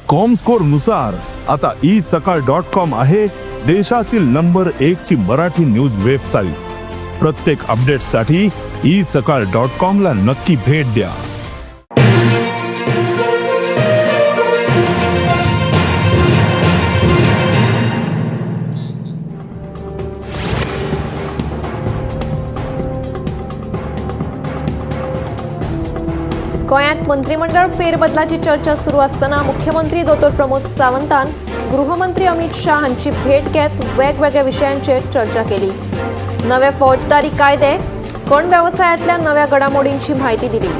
Comscore नुसार आता E सकाळ डॉट कॉम आहे देशातील नंबर एक ची मराठी न्यूज वेबसाईट. प्रत्येक अपडेटसाठी ई सकाळ डॉट कॉम ला नक्की भेट द्या. गोंयांत मंत्रिमंडळ फेरबदलाची चर्चा सुरू असताना मुख्यमंत्री दोतोर प्रमोद सावंतान गृहमंत्री अमित शाह हांची भेट घेत वेगवेगळ्या विशयांचेर चर्चा केली. नवे फौजदारी कायदे, खण वेवसायांतल्या नव्या घडामोडींची म्हायती दिली.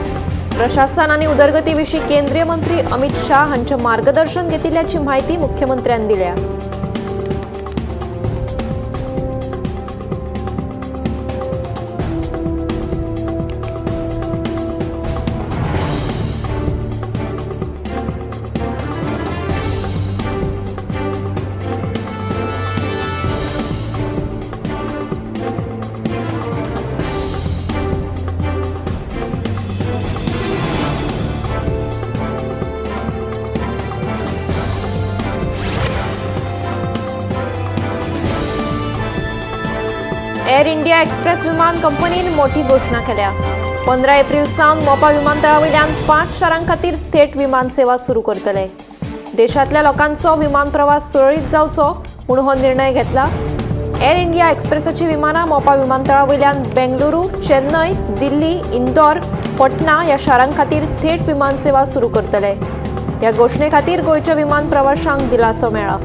प्रशासन आनी उदरगती विशीं केंद्रीय मंत्री अमित शाह हांचें मार्गदर्शन घेतिल्ल्याची म्हायती मुख्यमंत्र्यान दिल्या. एअर इंडिया एक्सप्रेस विमान कंपनीन मोठी घोशणा केल्या. 15 एप्रिल सावन मोपा विमानतळा वयल्यान 5 शारां खातीर थेट विमान सेवा सुरू करतले. देशांतल्या लोकांचो विमान प्रवास सुरळीत जावचो म्हूण हो निर्णय घेतला. एअर इंडिया एक्सप्रेसाची विमानां मोपा विमानतळा वयल्यान बेंगलुरू, चेन्नय, दिल्ली, इंदोर, पटना ह्या शारां खातीर थेट विमान सेवा सुरू करतले. ह्या घोशणे खातीर गोंयच्या विमान प्रवाशांक दिलासो मेळ्ळा.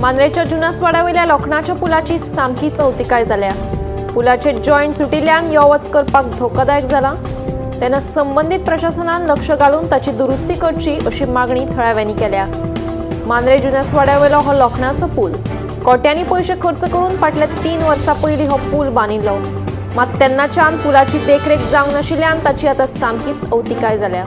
मांद्रेच्या जुनासवाड्यावयल्या लोखणाच्या पुलाची सामकी चवतिकाय जाल्या. पुलाचे जॉयंट सुटिल्ल्यान यो वच करपाक धोकादायक जाला. तेन्ना संबंदीत प्रशासनान लक्ष घालून ताची दुरुस्ती करची अशी मागणी थळाव्यांनी केल्या. मांद्रे जुनासवाड्यावयलो हो लोखणाचो पूल कोट्यांनी पयशे खर्च करून फाटल्या 3 वर्सां पयलीं हो पूल बांदिल्लो. मात तेन्नाच्यान पुलाची देखरेख जावंक नाशिल्ल्यान ताची आतां सामकीच अवतिकाय जाल्या.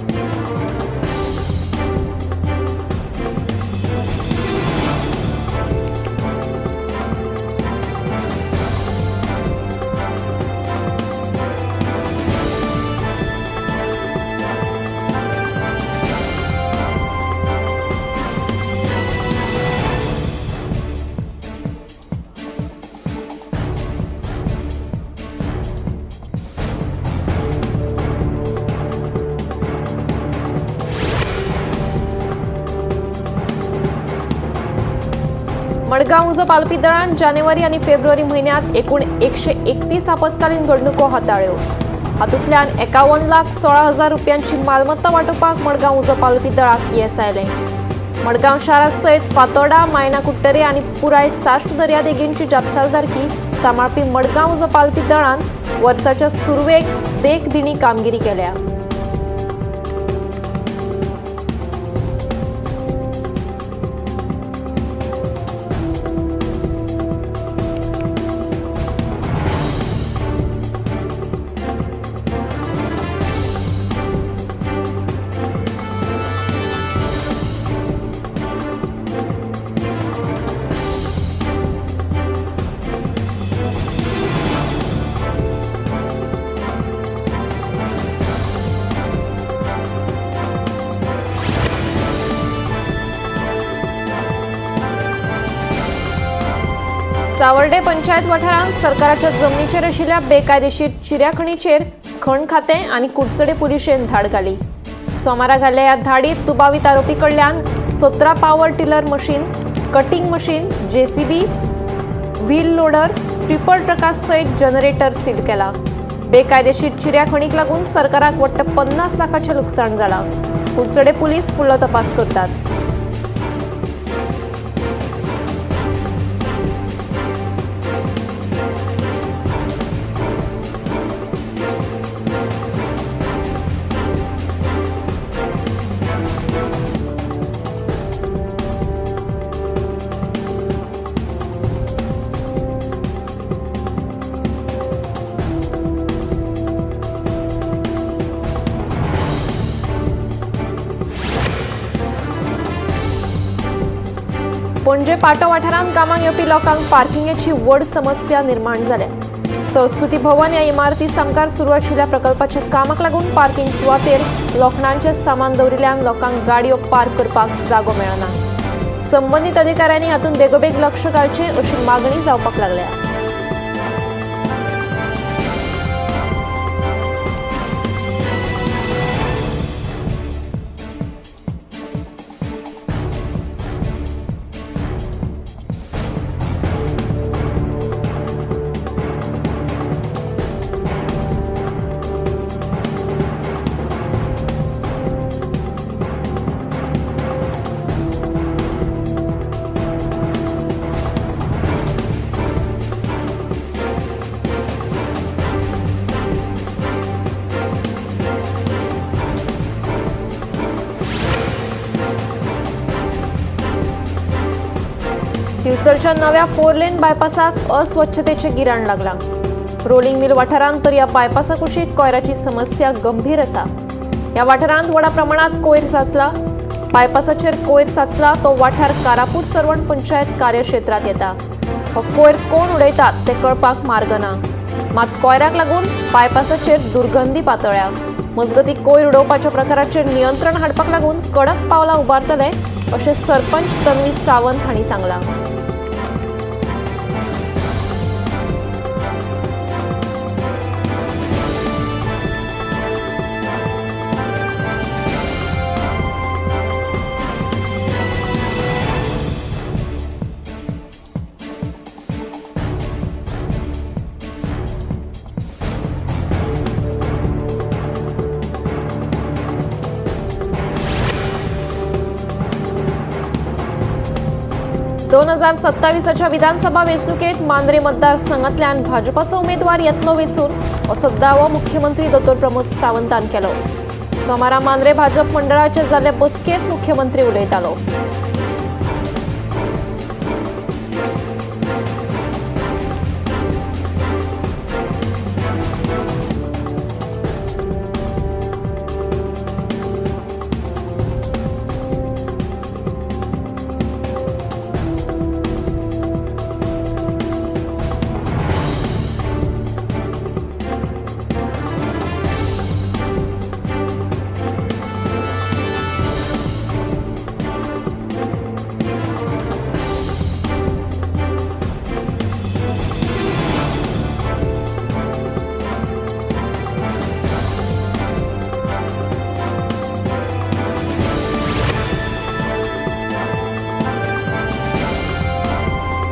मडगांव उजो पालपी दळान जानेवारी आनी फेब्रुवारी म्हयन्यांत एकूण 131 आपत्कालीन घडणुको हाताळ्यो. हातूंतल्यान 51,16,000 रुपयांची मालमत्ता वांटोवपाक मडगांव उजो पालपी दळाक येस आयलें. मडगांव शारा सयत फातोर्डा, मायना कुट्टरे आनी पुराय साश्ट दर्यादेगेंची जापसालदारकी सांबाळपी मडगांव उजो पालपी दळान वर्साच्या सुरवेक देखदिणी कामगिरी केल्या. सावर्डे पंचायत वाठारांत सरकाराच्या जमनीचेर आशिल्ल्या बेकायदेशीर चिऱ्याखणीचेर खण खातें आनी कुडचडे पुलिशेन धाड घाली. सोमारा घाल्ल्या ह्या धाडीत दुबावीत आरोपी कडल्यान 17 power tiller machine, cutting machine, JCB, wheel loader, tipper ट्रका सयत जनरेटर सील केला. बेकायदेशीर चिऱ्याखणीक लागून सरकाराक वट्ट 50 लाखाचें लुकसाण जालां. कुडचडे पुलीस फुडलो तपास करतात. पणजे पाटो वाठारांत कामाक येवपी लोकांक पार्किंगेची व्हड समस्या निर्माण जाल्या. संस्कृती भवन ह्या इमारती सामकार सुरू आशिल्ल्या प्रकल्पाच्या कामाक लागून पार्किंग सुवातेर लोखणांचें सामान दवरिल्ल्यान लोकांक गाडयो पार्क करपाक जागो मेळना. संबंदीत अधिकाऱ्यांनी हातूंत बेगोबेग लक्ष घालचें अशी मागणी जावपाक लागल्या. दिवचलच्या नव्या 4 लेन बायपासाक अस्वच्छतेचे गिराण लागलां. रोलिंग मिल वाठारांत तर ह्या बायपासा कुशीक कोयराची समस्या गंभीर आसा. ह्या वाठारांत व्हडा प्रमाणात कोयर साचला. बायपासाचेर कोयर साचला तो वाठार कारापूर सर्वण पंचायत कार्यक्षेत्रांत येता. हो कोयर कोण उडयतात ते कळपाक मार्ग ना. मात कोयराक लागून बायपासाचेर दुर्गंधी पातळ्या. मजगती कोयर उडोवपाच्या प्रकाराचेर नियंत्रण हाडपाक लागून कडक पावलां उबारतले अशें सरपंच तन्वी सावंत हांणी सांगलां. दोन हजार 2027 विधानसभा वेंचणुकेत मांद्रे मतदारसंघातल्यान भाजपाचो उमेदवार येतलो वेंचून असो दावो मुख्यमंत्री दोतोर प्रमोद सावंतान केलो. सोमारा मांद्रे भाजप मंडळाचे जाल्ले बसकेंत मुख्यमंत्री उलयतालो.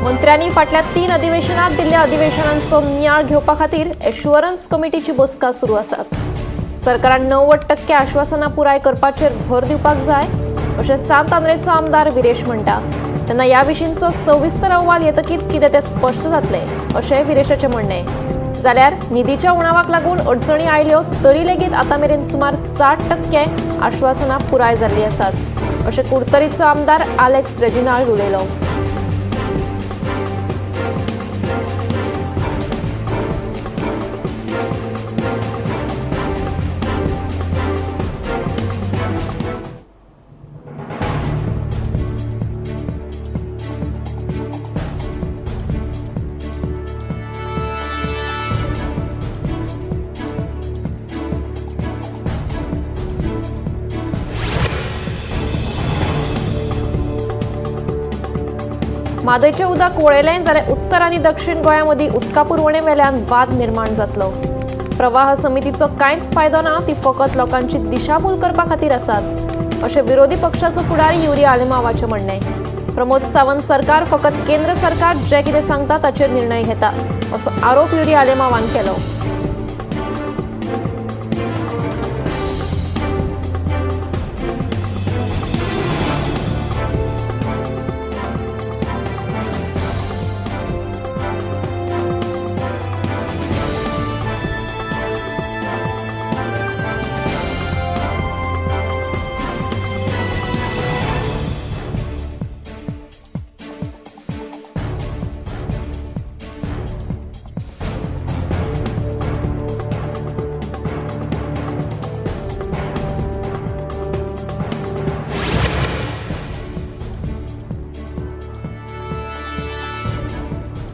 मंत्र्यांनी फाटल्या 3 अधिवेशनात दिल्ल्या अधिवेशनांचो नियाळ घेवपा खातीर एश्युरन्स कमिटीची बसका सुरू आसात. सरकारान 90% आश्वासनां पुराय करपाचेर भर दिवपाक जाय अशें सांत आंद्रेचो आमदार विरेश म्हणटा. तेन्ना ह्या विशींचो सविस्तर अहवाल येतकीच कितें तें स्पश्ट जातलें अशें विरेशाचें म्हणणें. जाल्यार निधीच्या उणावाक लागून अडचणी आयल्यो तरी लेगीत आतां मेरेन सुमार 60% आश्वासनां पुराय जाल्लीं आसात अशें कुडतरीचो आमदार आलेक्स रेजिनाल्ड उलयलो. म्हादयचें उदक वळयलें जाल्यार उत्तर आनी दक्षिण गोंया मदीं उदका पुरवणे वेल्यान वाद निर्माण जातलो. प्रवाह समितीचो कांयच फायदो ना, ती फकत लोकांची दिशाभूल करपा खातीर आसात अशें विरोधी पक्षाचो फुडारी युरी आलेमावाचें म्हणणें. प्रमोद सावंत सरकार फकत केंद्र सरकार जें कितें सांगता ताचेर निर्णय घेता असो आरोप युरी आलेमावान केलो.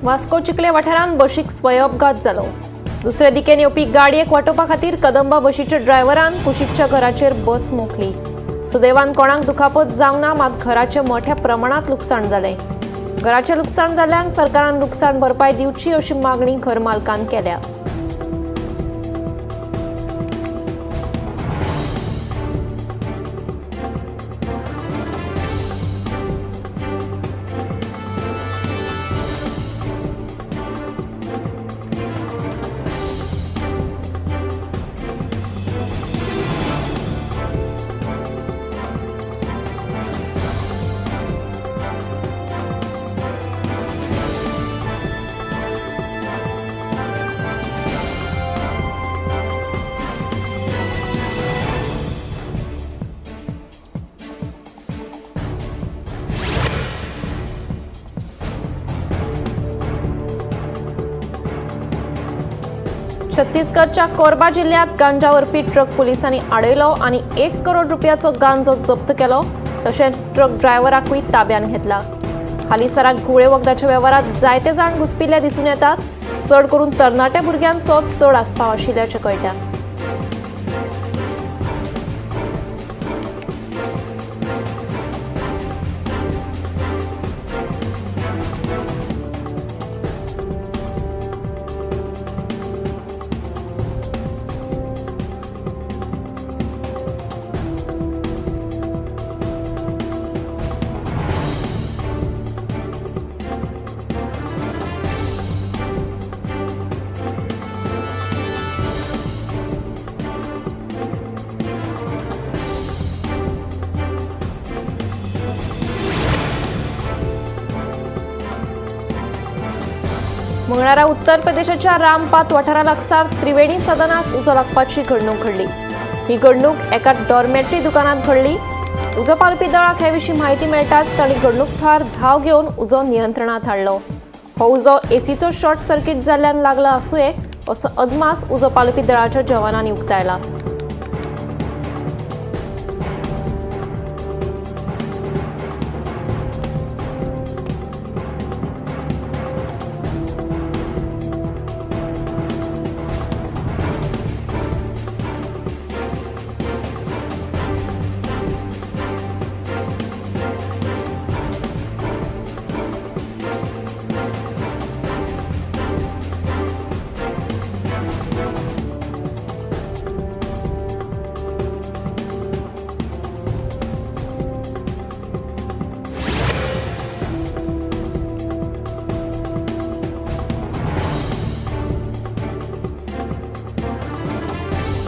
वास्को चिखले वाठारांत बशीक स्वयंअपघात जालो. दुसरे दिकेन येवपी गाडयेक वाटोवपा खातीर कदंबा बशीच्या ड्रायव्हरान कुशीकच्या घराचेर बस मोखली. सुदैवान कोणाक दुखापत जावंक ना, मात घराचें मोठ्या प्रमाणांत लुकसाण जालें. घराचें लुकसाण जाल्ल्यान सरकारान लुकसाण भरपाय दिवची अशी मागणी घर मालकान केल्या. छत्तीसगडच्या कोरबा जिल्ह्यात गांजा व्हरपी ट्रक पुलिसांनी आडयलो आनी 1 करोड रुपयाचो गांजो जप्त केलो. तशेंच ट्रक ड्रायव्हराकूय ताब्यात घेतला. हालींसराक घुंवळे वखदाच्या वेव्हारांत जायते जाण घुसपिल्ले दिसून येतात. चड करून तरणाट्या भुरग्यांचो चड आस्पाव आशिल्ल्याचें कळटा. मंगळारा उत्तर प्रदेशाच्या रामपात वाठारा लागसार त्रिवेणी सदनाक उजो लागपाची घडणूक घडली. ही घडणूक एका डॉर्मेटरी दुकानात घडली. उजो पालपी दळाक हे विशीं म्हायती मेळटाच तांणी घडणूक थळार धांव घेवन उजो नियंत्रणांत हाडलो. हो उजो एसीचो शॉर्ट सर्किट जाल्ल्यान लागला आसुये असो अदमास उजो पालपी दळाच्या जवानांनी उक्तायला.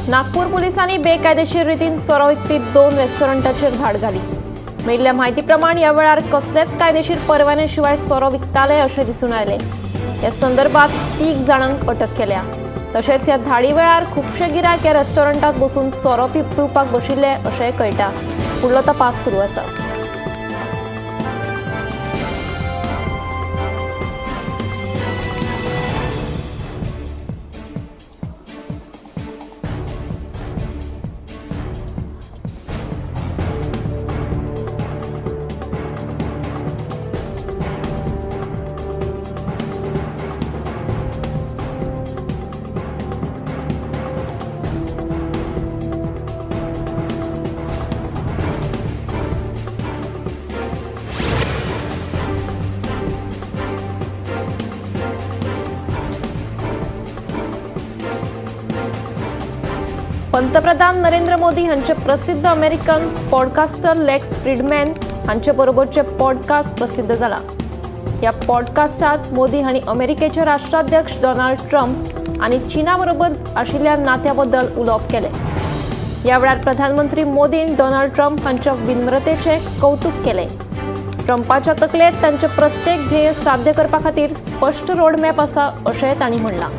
नागपूर पोलिसांनी बेकायदेशीर रितीन सोरो विकपी 2 रेस्टॉरंटाचेर धाड घाली. मेळिल्ल्या म्हायती प्रमाण ह्या वेळार कसलेच कायदेशीर परवाने शिवाय सोरो विकताले अशें दिसून आयलें. ह्या संदर्भात 3 जाणांक अटक केल्या. तशेंच ह्या धाडी वेळार खुबशे गिरायक ह्या रेस्टॉरंटात बसून सोरो पिवपाक बशिल्ले अशेंय कळटा. फुडलो तपास सुरू आसा. पंतप्रधान नरेंद्र मोदी हांचे प्रसिद्ध अमेरिकन पॉडकास्टर लेक्स फ्रीडमॅन हांचे बरोबरचे पॉडकास्ट प्रसिद्ध जाला. ह्या पॉडकास्टात मोदी हांणी अमेरिकेचे राष्ट्राध्यक्ष डोनाल्ड ट्रम्प आनी चीना बरोबर आशिल्ल्या नात्या बद्दल उलोवप केलें. ह्या वेळार प्रधानमंत्री मोदीन डोनाल्ड ट्रम्प हांच्या विनम्रतेचें कौतुक केलें. ट्रम्पाच्या तकलेंत तांचे प्रत्येक ध्येय साध्य करपा खातीर स्पश्ट रोडमॅप आसा अशेंय तांणी म्हणलां.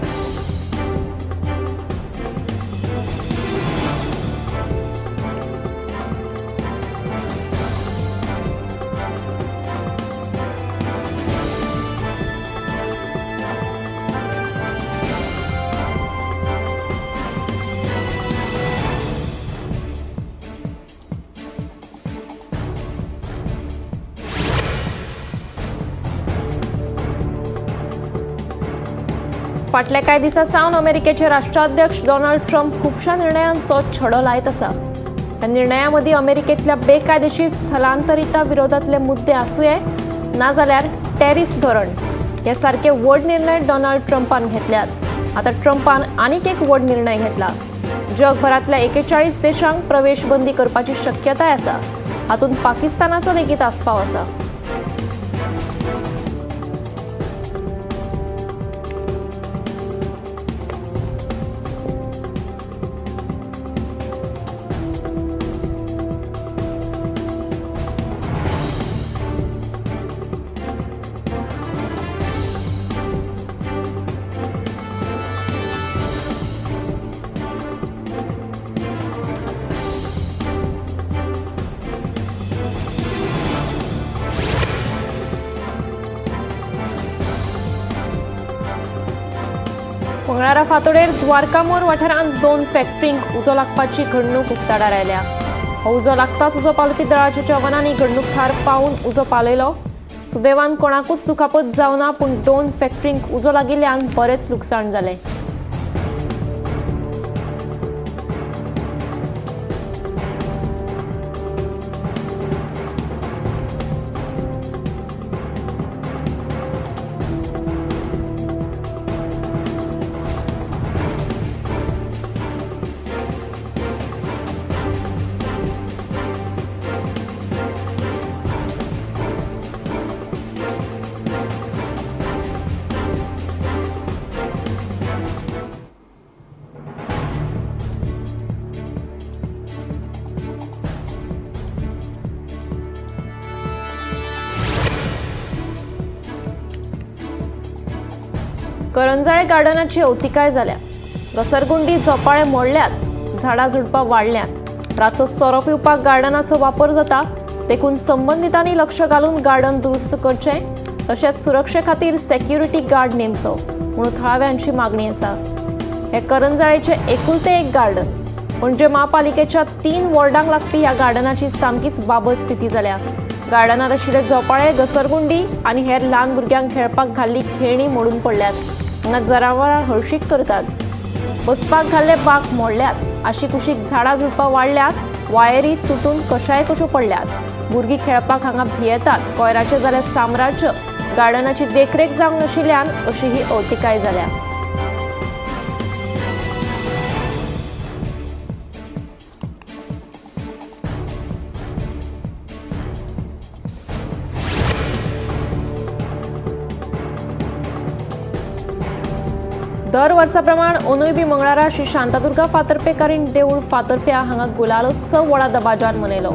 फाटल्या कांय दिसां सावन अमेरिकेचे राष्ट्राध्यक्ष डोनाल्ड ट्रम्प खुबश्या निर्णयांचो छडो लायत आसा. ह्या निर्णया मदीं अमेरिकेंतल्या बेकायदेशीर स्थलांतरिता विरोधांतले मुद्दे आसुये नाजाल्यार टॅरिफ धोरण हे सारके व्हड निर्णय डोनाल्ड ट्रम्पान घेतल्यात. आतां ट्रम्पान आनीक एक व्हड निर्णय घेतला. जगभरांतल्या 41 देशांक प्रवेश बंदी करपाची शक्यताय आसा. हातूंत पाकिस्तानाचो लेगीत आस्पाव आसा. मंगळारा फांतोडेर द्वारकामोर वाठारांत 2 फॅक्टरींक उजो लागपाची घडणूक उक्ताडार आयल्या. हो उजो लागताच उजो पालोवपी दळाच्या जवानांनी घडणूक थार पावून उजो पालयलो. सुदैवान कोणाकूच दुखापत जावना, पूण 2 फॅक्टरींक उजो लागिल्ल्यान बरेंच लुकसाण जालें. करंजाळे गार्डनाची अवतिकाय जाल्या. घसरगुंडी झोपाळे मोडल्यात, झाडां झुडपां वाडल्यात. रातचो सोरो पिवपाक गार्डनाचो वापर जाता, देखून संबंदितांनी लक्ष घालून गार्डन दुरुस्त करचें, तशेंच सुरक्षे खातीर सेक्युरिटी गार्ड नेमचो म्हणून थळाव्यांची मागणी आसा. हे करंजाळेचें एकुलतें एक गार्डन. पणजे म्हापालिकेच्या 3 वॉर्डांक लागपी ह्या गार्डनाची सामकीच बाबत स्थिती जाल्या. गार्डनात आशिल्ले झोपाळे, घसरगुंडी आनी हेर ल्हान भुरग्यांक खेळपाक घाल्ली खेळणी मोडून पडल्यात. हांगा जनावरां हळशीक करतात. बसपाक घाल्ले बाक मोडल्यात. आशिकुशीक झाडां झुडपां वाडल्यात. वायरी तुटून कशाय कश्यो पडल्यात. भुरगीं खेळपाक हांगा भियेतात. कोयराचें जालें साम्राज्य. गार्डनाची देखरेख जावंक नाशिल्ल्यान अशी ही अवतिकाय जाल्या. दर वर्सा प्रमाण अंदूय बी मंगळारा श्री शांतादुर्गा फातर्पेकारीण देवूळ फातर्प्या हांगा गुलालोत्सव व्हडा दबाज्यान मनयलो.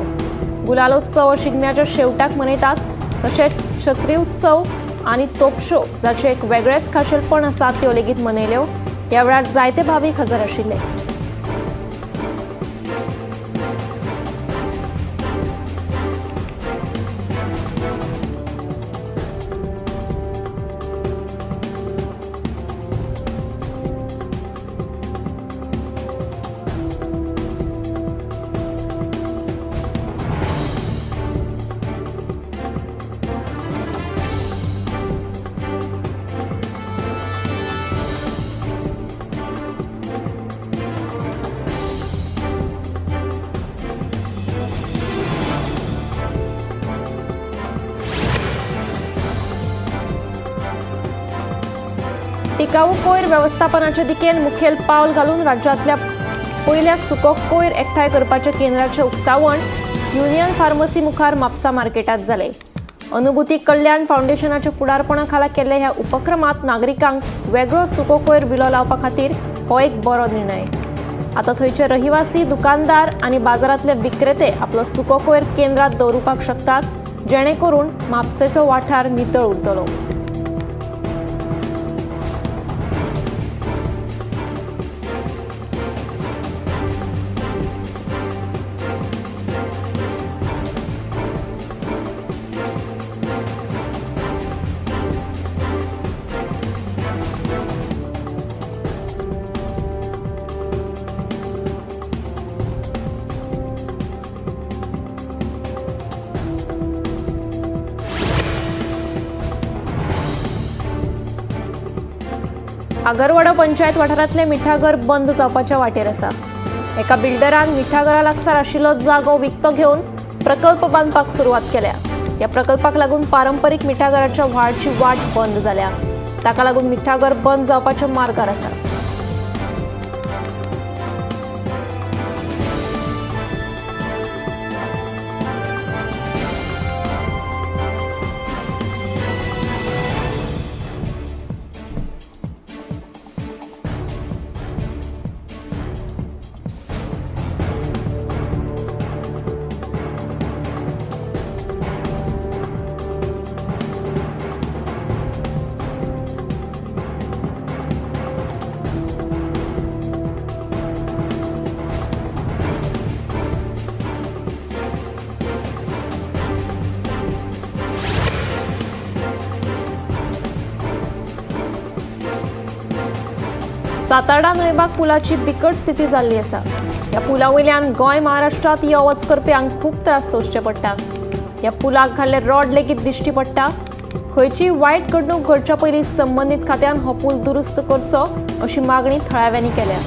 गुलालोत्सव शिगम्याच्या शेवटाक मनयतात, तशेंच छत्री उत्सव आनी तोपशो जाचें एक वेगळेंच खाशेलपण आसा त्यो लेगीत मनयल्यो. ह्या वेळार जायते भावीक हजर आशिल्ले. टिकाऊ कोयर व्यवस्थापनाच्या दिकेन मुखेल पावल घालून राज्यांतल्या पयल्या सुको कोयर एकठांय करपाच्या केंद्राचें उक्तावण युनियन फार्मसी मुखार म्हापसा मार्केटांत जालें. अनुभूती कल्याण फावंडेशनाच्या फुडारपणा खाला केल्ल्या ह्या उपक्रमांत नागरिकांक वेगळो सुको कोयर विलो लावपा खातीर हो एक बरो निर्णय. आतां थंयचे रहिवासी, दुकानदार आनी बाजारांतले विक्रेते आपलो सुको कोयर केंद्रांत दवरुपाक शकतात, जेणे करून म्हापसेचो वाठार नितळ उरतलो. आगरवाडो पंचायत वाठारांतले मिठागर बंद जावपाच्या वाटेर आसा. एका बिल्डरान मिठागरा लागसार आशिल्लो जागो विकतो घेवन प्रकल्प बांदपाक सुरवात केल्या. ह्या प्रकल्पाक लागून पारंपरीक मिठागराच्या व्हाळाची वाट बंद जाल्या. ताका लागून मिठागर बंद जावपाच्या मार्गार आसा. सातारडा न्हंयबाग पुलाची बिकट स्थिती जाल्ली आसा. ह्या पुला वयल्यान गोंय महाराष्ट्रांत यो वच करप्यांक खूब त्रास सोंसचे पडटा. ह्या पुलाक घाल्ले रॉड लेगीत दिश्टी पडटा. खंयची वायट घडणूक घडच्या पयलीं संबंदीत खात्यान हो पूल दुरुस्त करचो अशी मागणी थळाव्यांनी केल्या.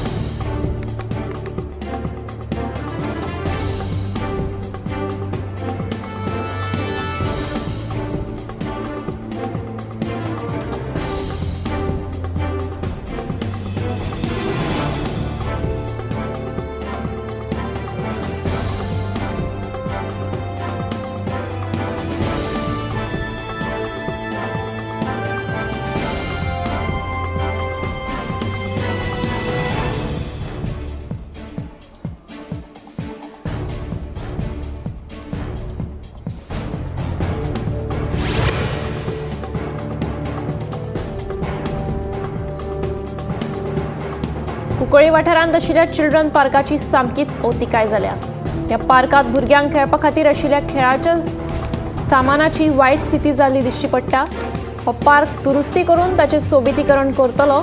कुंकळी वाठारांत आशिल्ल्या चिल्ड्रन पार्काची सामकीच अवतिकाय जाल्या. ह्या पार्कांत भुरग्यांक खेळपा खातीर आशिल्ल्या खेळाच्या सामानाची वायट स्थिती जाल्ली दिश्टी पडटा. हो पार्क दुरुस्ती करून ताचें सोबितीकरण करतलो,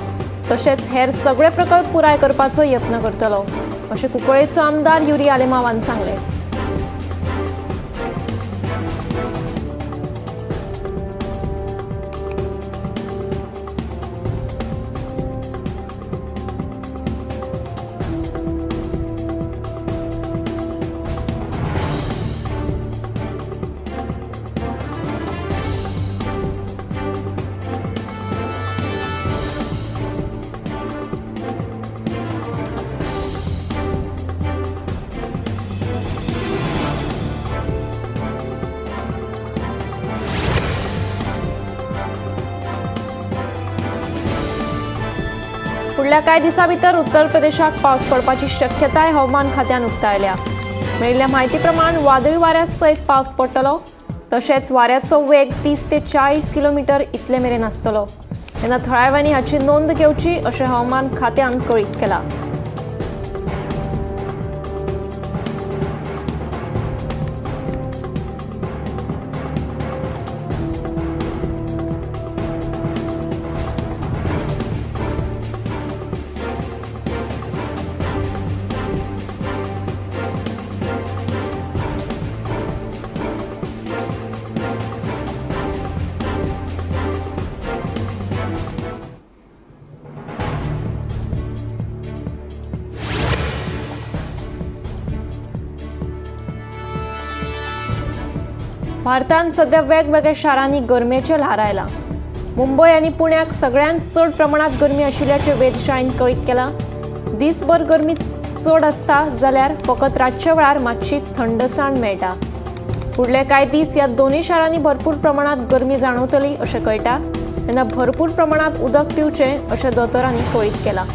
तशेंच हेर सगळे प्रकल्प पुराय करपाचो यत्न करतलो अशें कुंकळेचो आमदार युरी आलेमावान सांगलें. फुडल्या कांय दिसां भितर उत्तर प्रदेशाक पावस पडपाची शक्यताय हवामान खात्यान उक्तायल्या. मेळिल्ल्या म्हायती प्रमाण वादळी वाऱ्या सयत पावस पडटलो, तशेंच वाऱ्याचो वेग 30 ते 40 किलोमिटर इतले मेरेन आसतलो. तेन्ना थळाव्यांनी हाची नोंद घेवची अशें हवामान खात्यान कळीत केलां. भारतांत सध्या वेगवेगळ्या शारांनी गरमेचें ल्हार आयलां. मुंबय आनी पुण्याक सगळ्यांत चड प्रमाणांत गरमी आशिल्ल्याचें वेधशाळेन कळीत केलां. दिसभर गरमी चड आसता जाल्यार फकत रातच्या वेळार मातशी थंडसाण मेळटा. फुडले कांय दीस ह्या दोनूय शारांनी भरपूर प्रमाणांत गरमी जाणवतली अशें कळटा. तेन्ना भरपूर प्रमाणांत उदक पिवचें अशें दोतोरांनी कळीत केलां.